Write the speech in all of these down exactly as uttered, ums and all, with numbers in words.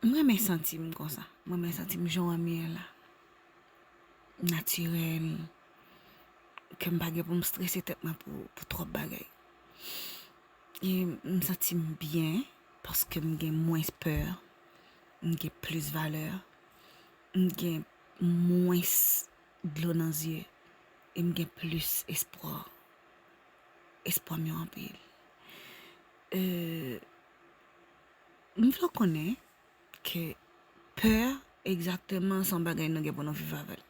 M renmen santi m konsa. M renmen santi m jan w wè m ye la. Natirèl. Ke m pa gen pou m strese tèt mwen pou, pou twòp bagay. E m santi m byen paske m gen mwens pè. M gen plis valè. M gen mwens dlo nan zye. E m gen plis espwa. Espwa m yo anpil. Euh, m vle w konnen ke pè egzakteman se yon bagay nou gen pou nou viv avè l.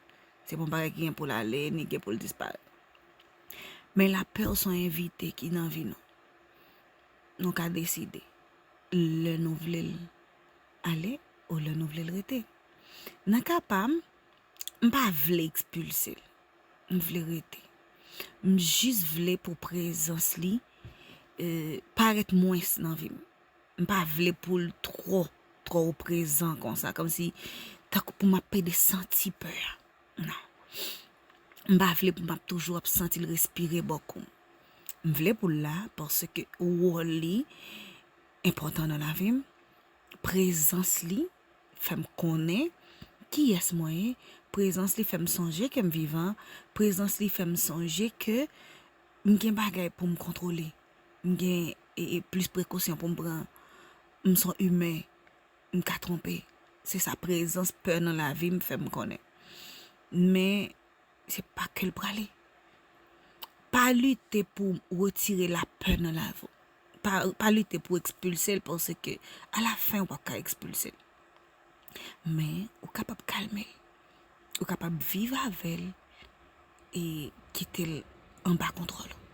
Se pa yon bagay ki gen pou l ale, ni gen pou l disparèt. Men lapè se yon envite ki nan vi nou. Nou ka deside lè nou vle l ale ou lè nou vle l rete. Nan ka pa m, m pa vle ekspilse l. M vle rete. M jis vle pou prezans li, euh, parèt mwens nan vi m. M pa vle pou l twò, twò oprezan konsa, kòmsi tankou pou m ap pede santi pè a. Non. M pa vle pou m ap toujou ap santi l respire bò kou m. M vle pou l la paske wòl li enpòtan nan lavi m. Prezans li fè m konnen kiyès mwen ye. Prezans li fè m sonje ke m vivan. Prezans li fè m sonje ke m gen bagay pou m kontwole. M gen, e, e, plis prekosyon pou m pran. M se yon imen. M ka twonpe. Se sa prezans pè nan lavi m fè m konnen. Men, se pa ke l prale. Pa lite pou retire lapè nan lavi w. Pa, pa lite pou ekspilse l, paske alafen ou p ap ka ekspilse l. Men, ou kapab kalme l. Ou kapab viv avè l e kite l anba kontwòl ou.